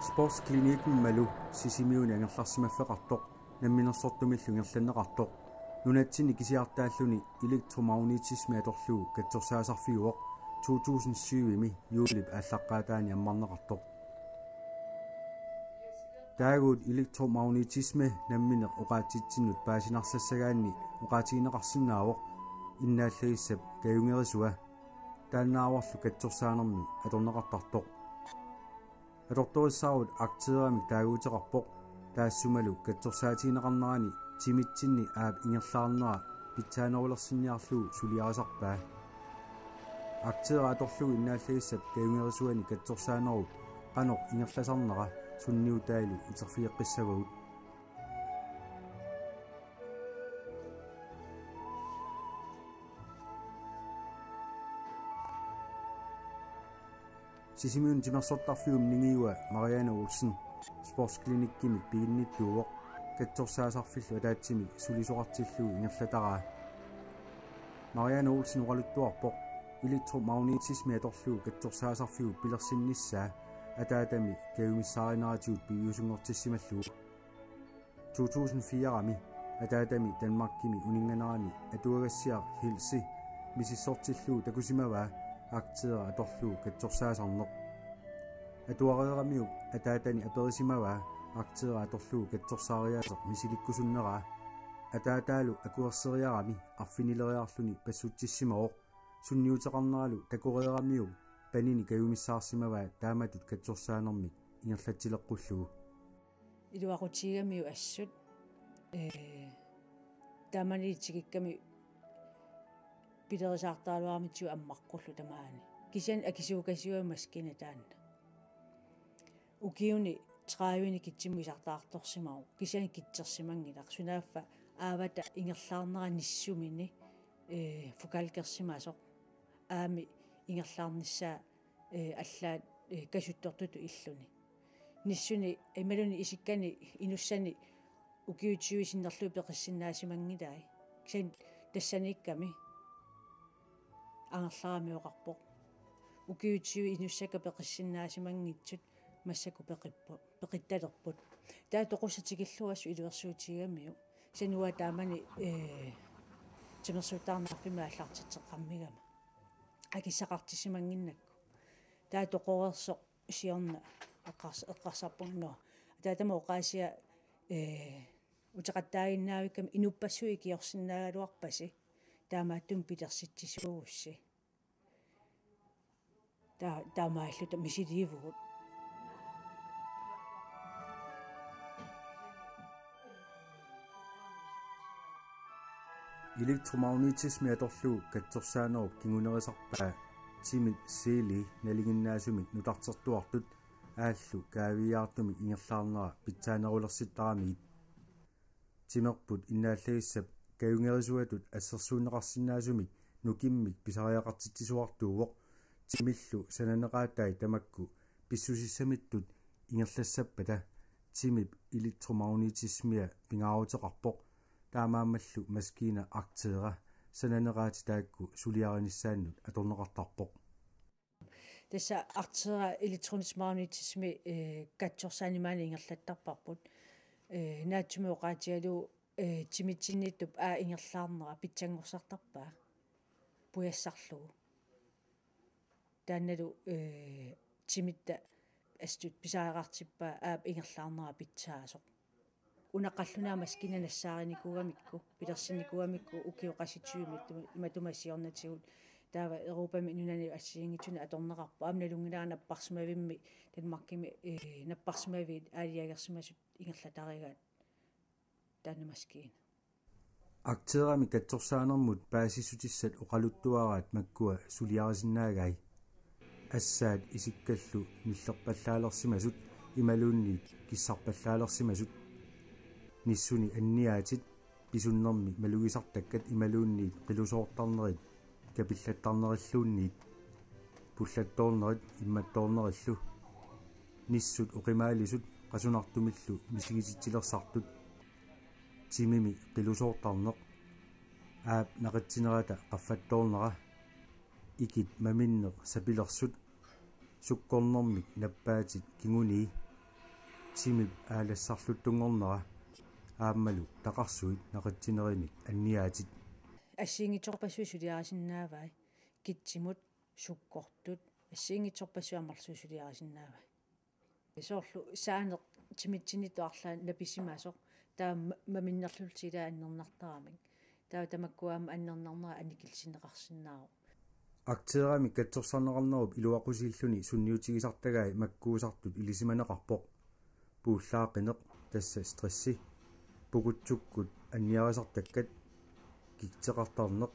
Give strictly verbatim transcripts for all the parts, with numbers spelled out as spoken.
Sportsklinikkimmalu Sisimiuni angerlarsimaffeqartoq namminersortumillu ingerlanneqartoq nunatsinni kisiartaalluni elektromagnetismi atorlugu katsorsaasarfiuvoq to tusind syvimi juulip aallaqqaataani ammarneqartoq. Taaguut elektromagnetismi nammineq oqaatsitsinnut paasinarsassagaanni oqaatigineqarsinnaavoq innaallagissap kajungerisua, taannaavorlu katsorsaanermi atorneqartartoq. Atortorissaarut akteeramik taaguuteqarpoq, taassumalu katsorsaatigineqarnerani timitsinni aap ingerlaarnera pitsaanerulersinniarlugu suliarisarpaa. Akteera atorlugu innaallagissap kajungerisuani katsorsaanerup qanoq ingerlasarnera sunniutaalu uterfigeqqissavagut. Sisimiuni timersortarfiup ningiua Marianne Olsen sportsklinikkimik piginnittuuvoq katsorsaasarfillu ataatsimik sulisoqartillugu ingerlataraa. Marianne Olsen oqaluttuarpoq elektromagnetismi atorlugu katsorsaasarfiup pilersinnissaa ataatami kajumissaarineratigut piviusunngortissimallugu. To tusind firemi ataatami Danmarkimi uninnganerani atuagassiaq Hilsi misissortillugu takusimavaa akteera atorlugu katsorsaasarneq. Atuareeramiuk ataatani aperisimavaa akteera atorlugu katsorsaariaaseq misilikkusunneraa. Ataataalu akuerseriarami arfinileriarluni passutsissimavoq. Sunniuteqarneralu takoreeramiuk panini kajumissaarsimavaa taamatut katsorsaanermik ingerlatileqqullugu. Iluaqutigigamiuk assut, ee, taamani tikikkami pilerisaartaraluaramitsigut ammaqqullugu tamaani. Kisianni akisuukasiuvoq maskiina taanna. Ukiuni tredive-ni kitsimut isertartorsimavoq, kisianni kitsersimanngilaq, sunaaffa aavata ingerlaarnera nissumini, ee, fokalkersimasoq, aammi ingerlaarnissaa, ee, allaat, ee, kasuttortutut illuni. Nissuni imaluunniit isikkani inussani ukiut tyve sinnerlugit peqissinnaasimanngilai. Kisianni tassaniikkami angerlarami oqarpoq: Ukiut tyve inussakka peqissinnaasimanngitsut massakkut peqippu-, peqittalerput. Taava toqussaq tikillugu assut iluersuutigigamiuk. Kisianni uanga taamani, ee, timersuuttaarnarfimmi aallartitseqqammigama akissaqartissimannginnakku. Taava toqoreersoq siorna eqqars-, eqqarsarpunga: Nå, ataatama oqaasia, ee, uteqattaaginnaavikkami inuppassuit ikiorsinnaagaluarpasi, taamaattumik pilersitsisuugussi. Ta-, taamaalluta misiliivugut. Elektromagnetismi atorlugu katsorsaanerup kingunerisarpaa timip celler nalinginnaasumik nutartertuartut aallu kaaviiaartumik ingerlaarnera pitsaanerulersittaramigit. Timerput innaallagissap kajungerisuatut assersuunneqarsinnaasumik nukimmik pisariaqartitsisuartuuvoq, timillu sananeqaatai tamakku pissusissamittut ingerlassappata timip elektromagnetismia pingaaruteqarpoq, taamaammallu maskiina akteera sananeqaatit taakku suliarinissaannut atorneqartarpoq. Tassa akteera elektromagnetismi, ee, katsorsaaneq maani ingerlattarparput. Ee, naatsumik oqaatigalugu, ee, timitsinniittup aap ingerlaarnera pitsanngorsartarpaa pujassarlugu. Taannalu, ee, timitta assut pisariaqartippaa aap ingerlaarnera pitsaasoq. Una qallunaat maskiinat nassaarinikuugamikku, pilersinnikuugamikku ukiut qassit tyve matuma, matuma siornatigut. Taava Europami nunani assigiinngitsunik atorneqarpoq. Aamma nalunngilara napparsimavimmi, Danmarkimi, ee, napparsimaviit aalajangersimasut ingerlatarigaat taanna maskiina. Akteerami katsorsaanermut paasissutissat oqaluttuaraat makkua suliarisinnaagai. Assaat isikkallu nillerpallaalersimasut imaluunniit kissarpallaalersimasut. Nissuni anniaatit, pisunnermi malugisartakkat imaluunniit qilusoortarnerit kapillattarnerilluunniit. Pullattoornerit immattoornerillu. Nissut oqimaalisut qasunartumillu misigititsilersartut. Timimi qilusoortarneq. Aap naqitsinerata qaffattoornera. Ikit maminneq sapilersut, sukkornermik nappaatit kingunii, timip aalassarluttunngornera aammalu taqarsuit naqitsinerinik anniaatit. Assigiinngitsorpassuit suliarisinnaavai, kitsitut, sukkortut, assigiinngitsorpassuit amerlasuut suliarisinnaavai. Soorlu saaneq timitsinniittoq arlaannik napisimasoq, taava ma-, maminnerlutik ilaat annernartaramik. Taava tamakku aamma annernarnerat annikillisinneqarsinnaavoq. Akteeramik katsorsarneqarnerup iluaqusiilluni sunniutigisartagai makkuusartut ilisimaneqarpoq. Puullaaqqineq, tassa stressi, pukutsukkut anniarisartakkat, kikseqartarneq,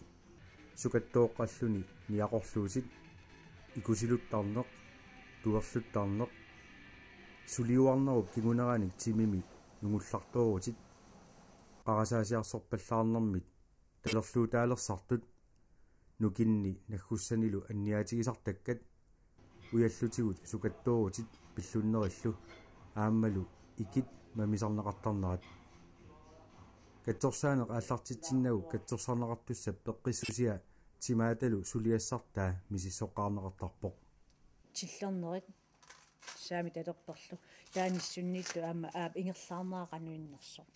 sukattooqqalluni niaqorluutit, ikusiluttarneq, tuerluttarneq, suliuarnerup kinguneranik timimi nungullartoorutit, qarasaasiarsorpallaarnermit talerluutaalersartut, nukinni naggussanilu anniaatigisartakkat, ujallutigut sukattoorutit pillunnerillu, aammalu ikit mamisarneqartarnerat. Katsorsaaneq aallartitsinnagu katsorsarneqartussap peqqissusia timaatalu suliassartaa misissoqqaarneqartarpoq. Tillernerit saamit atorperlu. Taava nissunniittoq aamma aap ingerlaarnera qanoq innersoq.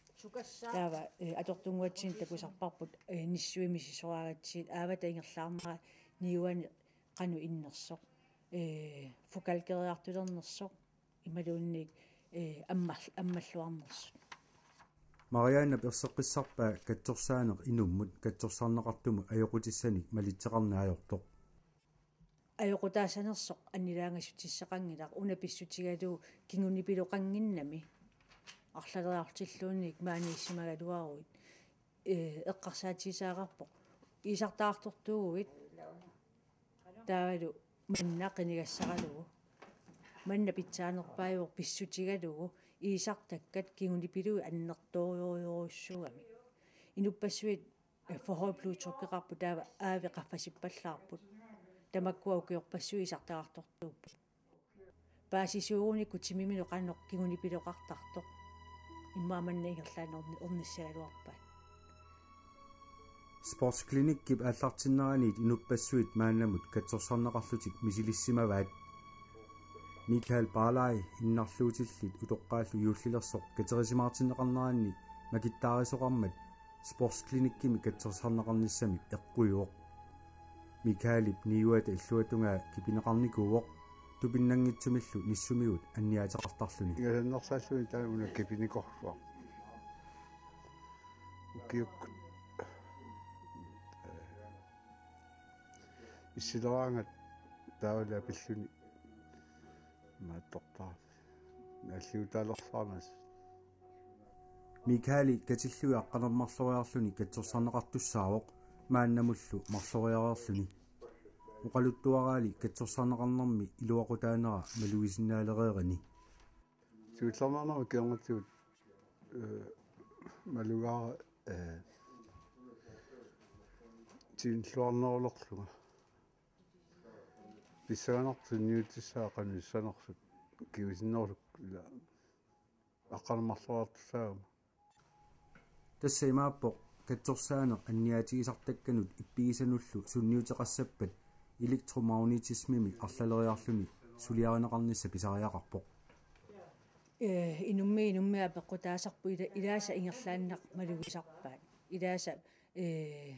Taava, eh, atortunnguatsinni takusarparput, eh, nissui misissoraagatsigit aavata ingerlaarnera niuani qanoq innersoq. Eh, fokalkeriartulernersoq. Imaluunniit, eh, ammal-, ammalluarnersut. Mariannep erseqqissarpaa katsorsaaneq inummut katsorsarneqartumut ajoqutissanik malitseqarneq ajortoq. Ajoqutaassanersoq annilaangassutissaqanngilaq, una pissutigalugu kingunipiloqannginnami. Arlaleriarlutilluunniit maaniissimagaluaruit, eh, eqqarsaatigisaaqarpoq. Iisartagartortuuguit taavalu manna qinigassaralugu. Manna pitsaanerpaajuvoq pissutigalugu iisartakkat kingunipilui annertoorujorujussuugami. Inuppassuit, eh, for højt blodtrykkeqarput, taava aavi qaffasippallaarput. Tamakkua ukiorpassuit iisartagartortuupput. Paasisuugunikku timimilu qanoq kingunipiloqartartoq. Immaqa manna ingerlaannaq orni-, ornissagaluarpaat. Sportsklinikkip aallartinneraniit inuppassuit maannamut katsorsarneqarlutik misilissimavaat. Michael Barley innarluutillit utoqqaallu juullilersoq katerisimaartinneqarneranni makittaarisoqarmat sportsklinikkimi katsorsarneqarnissamik eqquivoq. Michaelip niuata illuatungaa kipineqarnikuuvoq, tupinnanngitsumillu nissumigut anniaateqartarluni. Ingasannersaalluni taanna una kipinikorluaq. Ukiukkut issileraangat taavalu apilluni maattortaarami. Naalliutaalersaarnasi. Michaeli katillugit aqqaneq-marloriarluni katsorsarneqartussaavoq maannamullu marloriareerluni. Oqaluttuaraali katsorsarneqarnermi iluaqutaanera malugisinnaalereerini. Siullernaarnermut kingornatigut, eh, malugaara, eh, tiinluarnerulerlunga. Pissanganartut sunniutissaat qanoq issanersut kingusinnerusukkut ila aqqaneq-marloriartussaagama. Tassa imaappoq katsorsaaneq anniaatigisartakkanut ippigisanullu sunniuteqassappat elektromagnetismimik arlaleriarluni suliarineqarnissaq pisariaqarpoq. Eh, inummiit inummut apeqqutaasarput ila-, ilaasa ingerlaannaq malugisarpaat. Ilaasa, eh,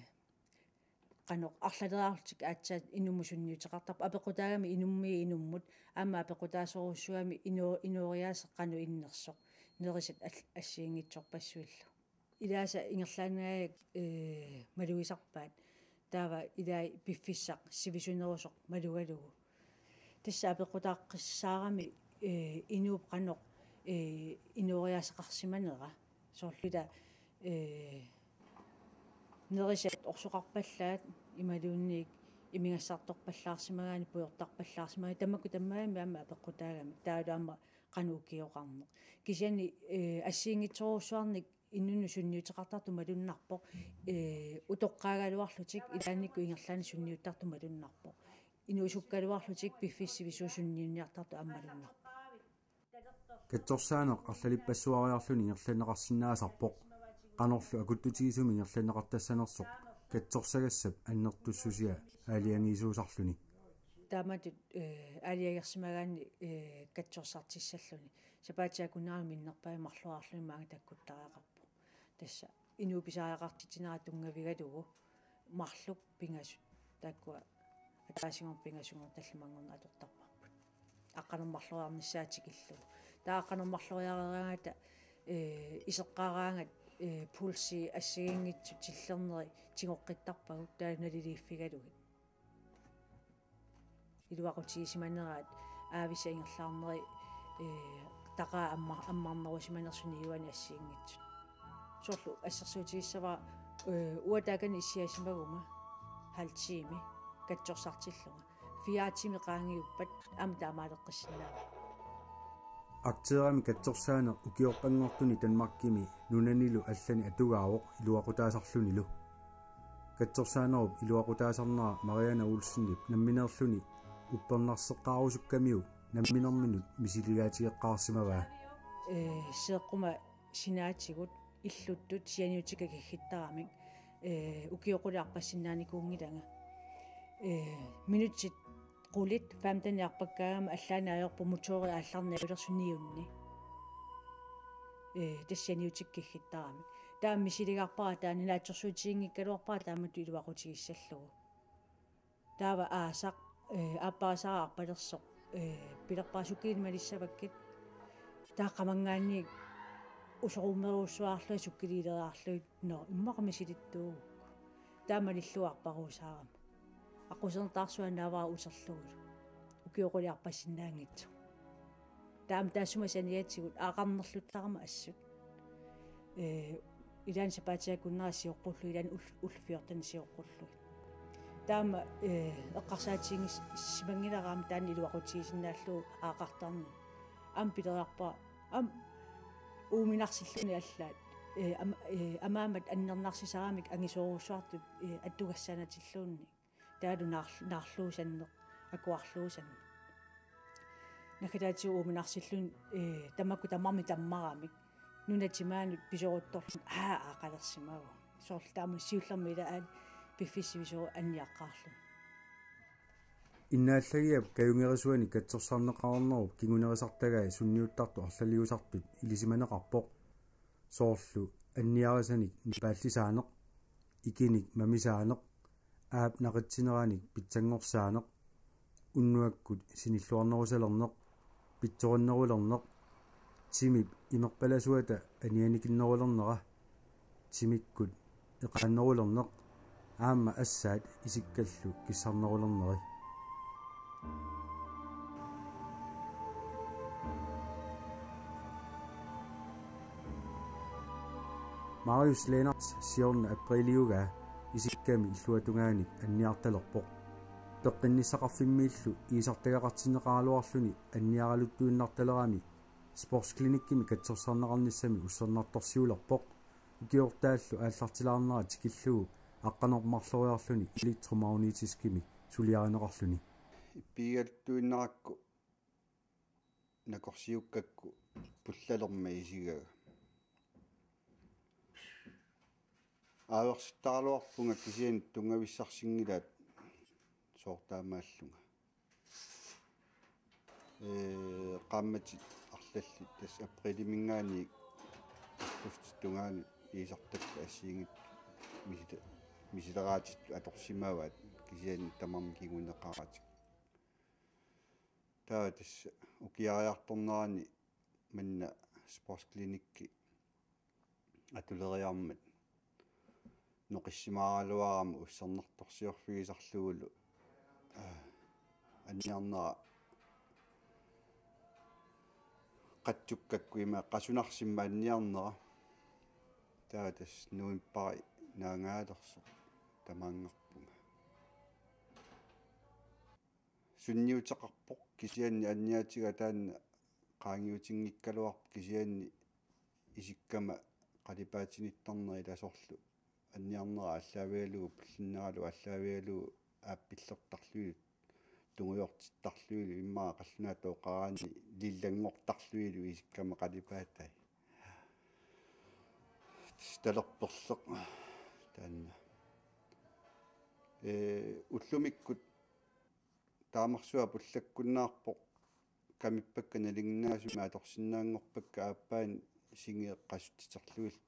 qanoq arlaleriarlutik aatsaat inummut sunniuteqartarput. Apeqqutaagami inummiit inummut, aamma apeqqutaasorujussuugami ino-, inooriaaseq qanoq innersoq. Nerisat all-, assigiinngitsorpassuillu. Ilaasa ingerlaannaq, eh, malugisarpaat. Taava ilai piffissaq sivisunerusoq malugalugu. Tassa apeqqutaaqqissaarami, eh, inuup qanoq, eh, inooriaaseqarsimanera. Soorlu ila, eh, nerisat orsoqarpallaat imaluunniit imigassartorpallaarsimagaanni pujortarpallaarsimagaanni tamakku tamarmik aamma apeqqutaagami. Taavalu aamma qanoq ukioqarneq. Kisianni, eh, assigiinngitsorujussuarnik inunnut sunniuteqartartoq malunnarpoq, eh, utoqqaagaluarlutik ilaannikkut ingerlaannaq sunniuttartoq malunnarpoq. Inuusukkaluarlutik piffissaq sivisuusoq sunniuniartartoq aamma malunnarpoq. Katsorsaaneq arlalippassuariarluni ingerlanneqarsinnaasarpoq. Qanorlu akuttutigisumik ingerlanneqartassanersoq katsorsagassap annertussusia aalajangiisuusarluni. Taamatut, eh, aalajangersimagaanni, eh, katsorsartissalluni. Sapaatip akunnerani minnerpaamik marloriarluni maanga takkuttariaqarpoq. Tassa inuup pisariaqartitsineranut tunngavigalugu marluk pingasut. Taakkua ataasinngorneq pingasunngorneq tallimanngorneq atortarparput. Aqqaneq-marloriarnissaa tikillugu. Taava aqqaneq-marloriareeraangata, eh, iseqqaaraangat, eh, pulsi assigiinngitsut tillerneri tigoqqittarpagut taava naliliiffigalugit. Iluaqutigisimaneraat aavisa ingerlaarneri, eh, taqaa amma-, ammarnerusimanersut niuani assigiinngitsut. Soorlu assersuutigissavara, eh, uanga taakani issiasimaguma halv time katsorsartillunga. Fire timer qaangiuppat aamma taamaaleqqissinnaavara. Akteerami katsorsaaneq ukioqqanngortuni Danmarkimi nunanilu allani atugaavoq iluaqutaasarlunilu. Katsorsaanerup iluaqutaasarnera Marianne Olsenip nammineerluni uppernarseqqaarusukkamiuk namminerminut misiligaatigeqqaarsimavaa. Eh, seeqquma sinaatigut illuttut sianiutikka kiggittaramik, eh, ukioq qulit arpassinnaanikuunngilanga. Eh, minutsit qulit femten arpakkaangama allaani ajorpoq motori aallarniavilersoq niunni. Eh, tassa sianiutikka kiggittaramik. Taava misiligaarpara taanna naatsorsuutiginngikkaluarpara taamatut iluaqutigissallugu. Taava aasaq, eh, aappaasaarpalersoq, eh, pilerpara sukkiinik malissavakkit. Taava qamanngaanniit usorummerujussuarlugit sukkiliileriarlugit, nå, immaqa misilittuugukku. Taava malillugu arparuusaarama. Aqqusernertaarsuaq naavara uterlugulu. Ukioq qulit arpassinnaanngitsoq. Taama taassuma saniatigut aaqarnerluttarama assut. Eh, ilaanni sapaatip akunnera sioqqullugit, ilaanni ul-, ullut fjorten sioqqullugit. Taama, eh, eqqarsaatigisimanngilara aamma taanna iluaqutigisinnaallugu aaqartarneq. Aamma pileriarpara, aamma uuminarsilluni allaat. Eh, am-, eh, amaammat annernarsisaaramik angisoorujussuartut, eh, atugassaanatilluunniit. Taavalu naar-, naarluusanneq, akuarluusanneq. Naggataatigut uuminarsilluni, eh, tamakku tamarmik tammaramik. Nunat timaanut pisoruttorluni, aa, aaqalersimavoq. Soorlu taama siullermik ilaat piffissaq sivisooq anniaqqaarluni. Innaallagiap kajungerisuani katsorsarneqarnerup kingunerisartagai sunniuttartut arlaliusartut ilisimaneqarpoq. Soorlu anniarisanik nipaallisaaneq, ikinik mamisaaneq, aap naqitsineranik pitsanngorsaaneq, unnuakkut sinilluarnerusalerneq, pitsorinnerulerneq, timip imerpalasuata anianikinnerulernera, timikkut eqaannerulerneq, aamma assaat isikkallu kissarnerulerneri. Marius Lennert siorna apriiliugaa isikkami illuatungaanik anniartalerpoq. Peqqinnissaqarfimmiillu iisartagaqartinneqaraluarluni anniaraluttuinnartalerami sportsklinikkimi katsorsarneqarnissami ussernartorsiulerpoq. Ukiortaallu aallartilaarnera tikillugu aqqaneq-marloriarluni elektromagnetiskimik suliarineqarluni. Ippigigaluttuinnarakku nakorsiukkakku pullalermat isigaga. Aaversittaraluarpunga kisianni tunngavissarsinngilaat soorlu taamaallunga. Ee, qaammatit arlallit tassa apriiliminngaanniit aggustip tungaanut iisartakkat assigiinngitsut misile-, misileraatittut atorsimavaat kisianni tamarmik kinguneqaratik. Taava tassa ukiariartornerani manna sportsklinikkip atuleriarmat noqissimaaraluarama ussernartorsiorfigisarlugulu, aa, anniarnera qatsukkakku ima qasunarsimma anniarnera. Taava tassa novembarip naangaalersoq tamaanngarpunga. Sunniuteqarpoq kisianni anniatiga taanna qaangiutinngikkaluarpoq kisianni isikkama qalipaatinittarnera ilasorlu anniarnera aallaavigalugu pullinneralu aallaavigalugu aappillertarlugit tungujortittarlugit immaqa qallunaatut oqaraanni lillanngortarlugit isikkama qalipaatai. Talerperleq taanna. Ee, ullumikkut taamarsuaq pullakkunnaarpoq, kamippakka nalinginnaasumik atorsinnaanngorpakka, aappaani singi qasutsiterlugit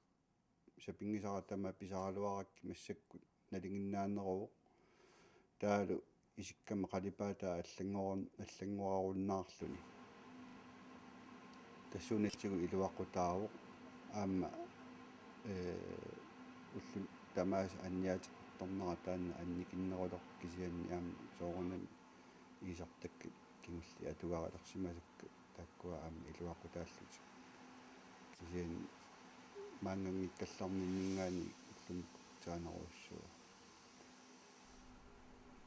sapinngisara tamaat pisaraluarakkit massakkut nalinginnaaneruvoq. Taavalu isikkama qalipaataa allanngorun-, allanngorarunnaarluni. Tassuunatsigut iluaqutaavoq aamma, ee, ullut tamaasa anniaateqartarnera taanna annikinnerulerpoq, kisianni aamma soorunami iisartakkat kingulliit atugarilersimasakka taakkua aamma iluaqutaallutik. Kisianni maannganngikkallarninninngaanniit ullumikkut saanerujussuuvoq.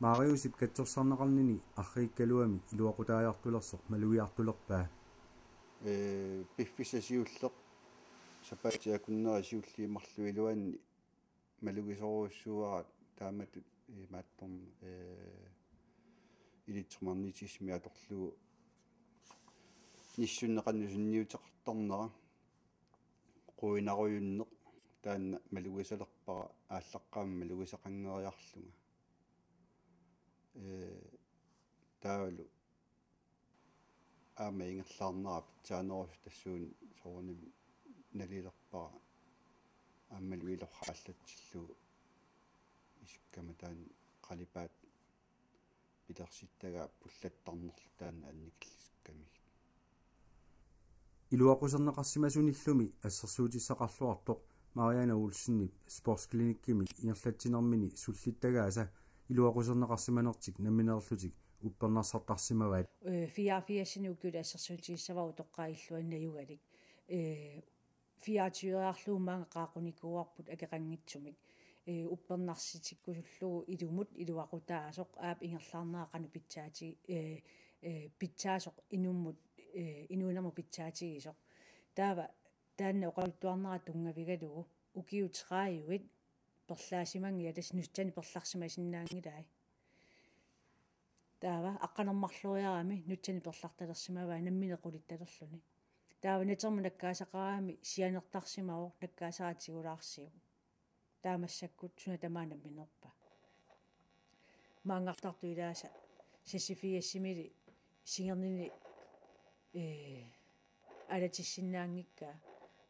Mariusip katsorsarneqarnini arriikkaluami iluaqutaajartulersoq malugiartulerpaa. Ee, piffissaq siulleq sapaatip akunneri siulliit marluk iluanni malugisorujussuuara taamatut, ee, imaattorn-, ee, elektromagnetismi atorlugu nissunneq qanoq sunniuteqartarnera quinarujunneq, taanna malugisalerpara aallaqqaammut malugisaqanngeriarlunga. Ee, taavalu aamma ingerlaarnera pitsaanerusoq tassuuna soorunami nalilerpara aammalu ilorraallatsillugu isikkama taanna qalipaat pilersittagaa pullattarnerlu taanna annikillisakkamigit. Iluaquserneqarsimasunillumi assersuutissaqarluartoq Marianne Olsenip sportsklinikkimi ingerlatsinermini sullittagaasa iluaquserneqarsimanertik nammineerlutik uppernarsartarsimavaat. Øh, fireogfirsini ukiut assersuutigissavara utoqqaat illuanni najugalik. Øh, fireogtyveriarlugu maanga qaaqqunikuuarput akeqanngitsumik. Øh, uppernarsitikkusullugu ilumut iluaqutaasoq aap ingerlaarnera qanoq pitsaati-, øh, øh, pitsaasoq inummut, øh, inuunermut pitsaatigisoq. Taava taanna oqaluttuarnera tunngavigalugu ukiut tredive perlaasimanngilaq, tassa nutsanik perlarsimasinnaanngilai. Taava aqqaneq-marloriarami nutsanik perlartalersimavai nammineq qulittalerluni. Taava natermut nakkaasaqarami sianertarsimavoq, nakkaasara tigulaarsiuk. Taava massakkut suna tamaat namminerpa. Maanngartartut ilaasa seksogfirsimili singernini, ee, alatissinnaanngikkaa,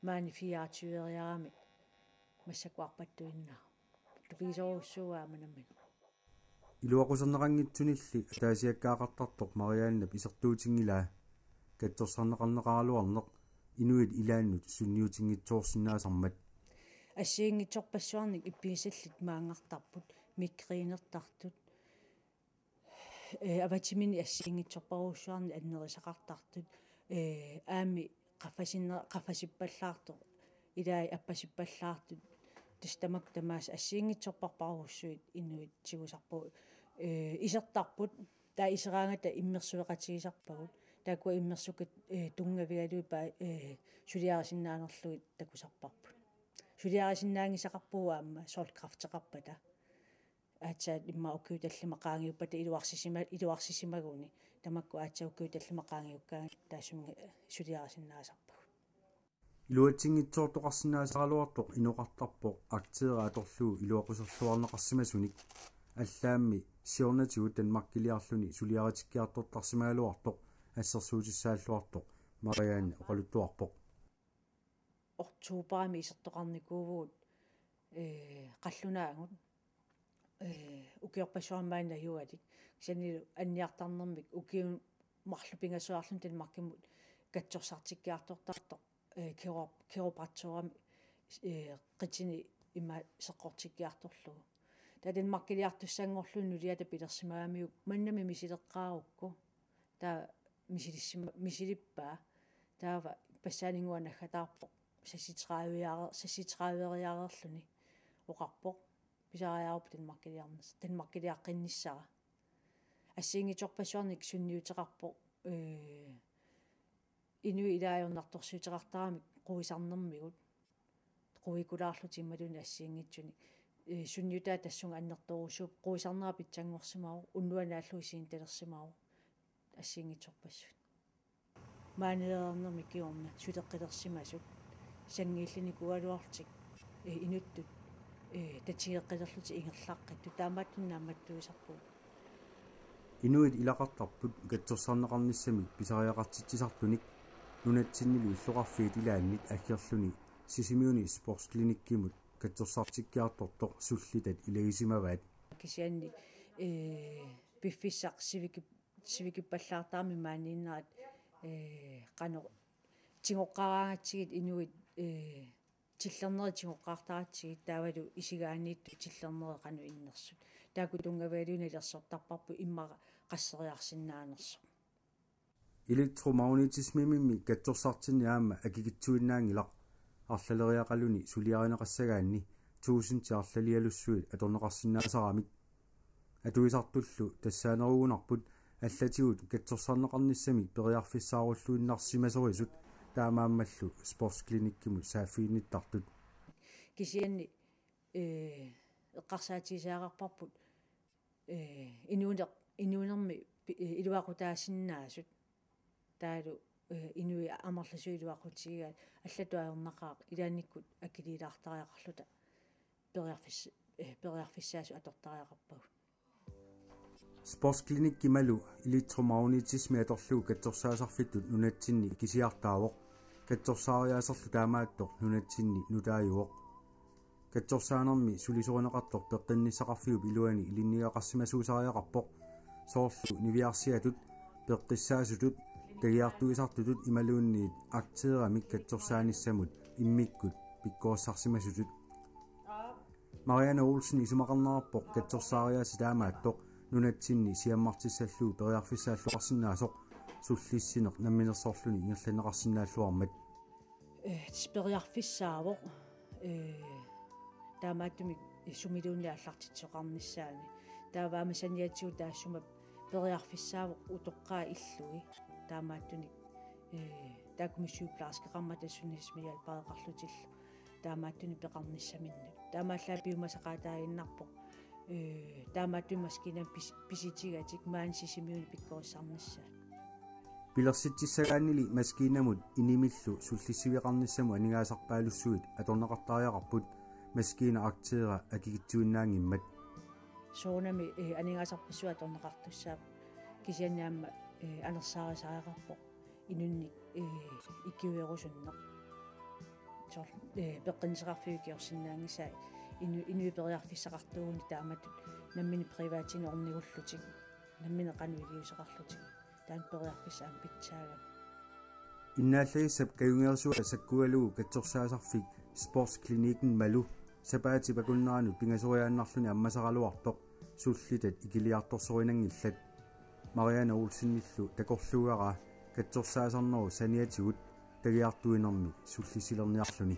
maani fireogtyveriarami massakkut arpattuinnaq. Tupigisorujussuuara aamma nammineq. Iluaquserneqanngitsunilli ataasiakkaaqartartoq Mariannep isertuutinngilaa katsorsarneqarneqaraluarneq inuit ilaannut sunniutinngitsoorsinnaasarmat. Assigiinngitsorpassuarnik ippigissallit maanngartarput, migrænertartut, øh, avatamini assigiinngitsorpassuarnik annerisaqartartut, øh, aammi qaffasinne-, qaffasippallaartoq, ilai appasippallaartut, tassa tamakku tamaasa assigiinngitsorpassuarujussuit inuit tigusarpagut, øh, isertarput, taava iseraangata immersueqatigisarpagut, taakkua immersukkat, øh, tunngavigalugit pa-, øh, suliarisinnaanerlugit takusarparput. Suliarisinnaanngisaqarpugut aamma soorlu kræfteqarpata. Aatsaat immaqa ukiut tallimat qaangiuppata iluarsisima-, iluarsisimaguni. Tamakku aatsaat ukiut tallimat qaangiukkaangatta taassuminnga suliarisinnaasarpagut. Iluatsinngitsoortoqarsinnaasaraluartoq inoqartarpoq aktiera atorlugu iluaquserluarneqarsimasunik. Allaammi siornatigut Danmarkiliarluni suliaritikkiartortarsimagaluartoq assersuutissaalluartoq Marianne oqaluttuarpoq. Oktoberimi isertoqarnikuuvugut, øh, qallunaagut, øh, ukiorpassuarni maani najugalik. Kisianni anniartarnermik ukiut marluk pingasuarluni Danmarkimut katsorsartikkiartortartoq, øh, kiro-, kiropraktorami, øh, qitini ima seqqortikkiartorlugu. Taava Danmarkiliartussanngorlugu nuliata pilersimagamiuk mannami misileqqaarukku. Taava misilissima-, misilippaa. Taava ippassaaninngua naggataarpoq. Seksogtredive-riareer-, seksogtredive-riareerluni oqarpoq: Pisariaqarputit Danmarkiliarnis-, Danmarkiliaqqinnissara. Assigiinngitsorpassuarnik sunniuteqarpoq, øh, inuit ilai ajornartorsiuteqartaramik quisarnermigut. Quikulaarlutik imaluunniit assigiinngitsunik. Øh, sunniutaa tassunga annertoorujussuuvoq, quisarnera pitsanngorsimavoq, unnuaq naallugu isigintalersimavoq assigiinngitsorpassuit. Maaniinnermi kingorna suleqqilersimasut sanngiillinikuugaluarlutik, øh, inuttut Ee, tatigeqqilerlutik ingerlaqqittut taamaattunik naammattuisarpugut. Inuit ilaqartarput katsorsarneqarnissamik pisariaqartitsisartunik nunatsinnilu illoqarfiit ilaannit aggerluni Sisimiuni sportsklinikkimut katsorsartikkiartortoq sullitat ilagisimavaat. Kisianni ee, piffissaq siviki-, sivikippallaartarami maaniinnerat ee, qanoq tigoqqaaraangatsigit inuit ee, tillernerit tigoqqaartaratsigit taavalu isigaaniittut tillernerit qanoq innersut. Taakku tunngavigalugu nalilersortarparput immaqa qasseriarsinnaanersoq. Elektromagnetismimimmi katsorsartinni aamma akikitsuinnaanngilaq arlaleriaqaluni suliarineqassagaanni tuusinti arlalialussuit atorneqarsinnaasaramik. Atuisartullu tassaanerugunarput allatigut katsorsarneqarnissamik periarfissaarulluinnarsimasorisut taamaammallu sportsklinikkimu saaffiginnittartut. Kisianni ee, eqqarsaatigisariaqarparput ee, inuuner-, inuunermi pi-, ee, iluaqutaasinnaasut. Taavalu ee, inuit amerlasuut iluaqutigigaat allatut ajornaqaaq ilaannikkut akiliilaartariaqarluta periarfis-, ee, periarfissaasut atortariaqarpagut. Sportsklinikki Malu elektromagnetismi atorlugu katsorsaasarfittut nunatsinni kisiartaavoq. Katsorsaariaaserlu taamaattoq nunatsinni nutaajuvoq. Katsorsaanermi sulisorineqartoq peqqinnissaqarfiup iluani ilinniagaqarsimasuusariaqarpoq. Soorlu niviarsiatut, peqqissaasutut, tagiartuisartutut imaluunniit akteeramik katsorsaanissamut immikkut pikkorissarsimasutut. Marianne Olsen isumaqarnerarpoq katsorsaariaaseq taamaattoq nunatsinni siammartissallugu periarfissaalluarsinnaasoq sullissineq namminersorluni ingerlanneqarsinnaalluarmat. Ee, tassa periarfissaavoq ee, taamaattumik sumiluunniit aallartitsisoqarnissaani. Taava aamma saniatigut taassuma periarfissaavoq utoqqaat illui. Taamaattunik ee, taakku sygeplejerskeqarmata sundhedsmedhjælpereqarlutillu taamaattunik peqarnissaminnut. Taamaallaat piumasaqaataaginnarpoq ee, taamaattumik maskiinamik pis-, pisitigatik maani Sisimiuni pikkorissarnissaat. Pilersitsissagaannili maskiinamut inimillu sullissiveqarnissamut aningaasarpaalussuit atorneqartariaqarput maskiina akteera akikitsuinnaanngimmat. Soorunami ee, aningaasarpassuit atorneqartussaapput kisianni aamma ee, anersaarisariaqarpoq inunnik ee, ikiuerusunneq. Soorlu ee, peqqinnissaqarfiup ikiorsinnaanngisaa inu-, inuit periarfissaqartuugunik taamatut nammineq privaatinik ornigullutik, nammineq qanoq iliuuseqarlutik, taanna periarfissaq aamma pitsaagami. Innaallagissap kajungersua sakkugalugu katsorsaasarfik Sportsklinikken Malu sapaatip akunneranut pingasoriaannarluni ammasaraluartoq sullitat ikiliartorsorinanngillat. Marianne Olsenillu takorluugara katsorsaasarnerup saniatigut tagiartuinermik sullissilerniarluni.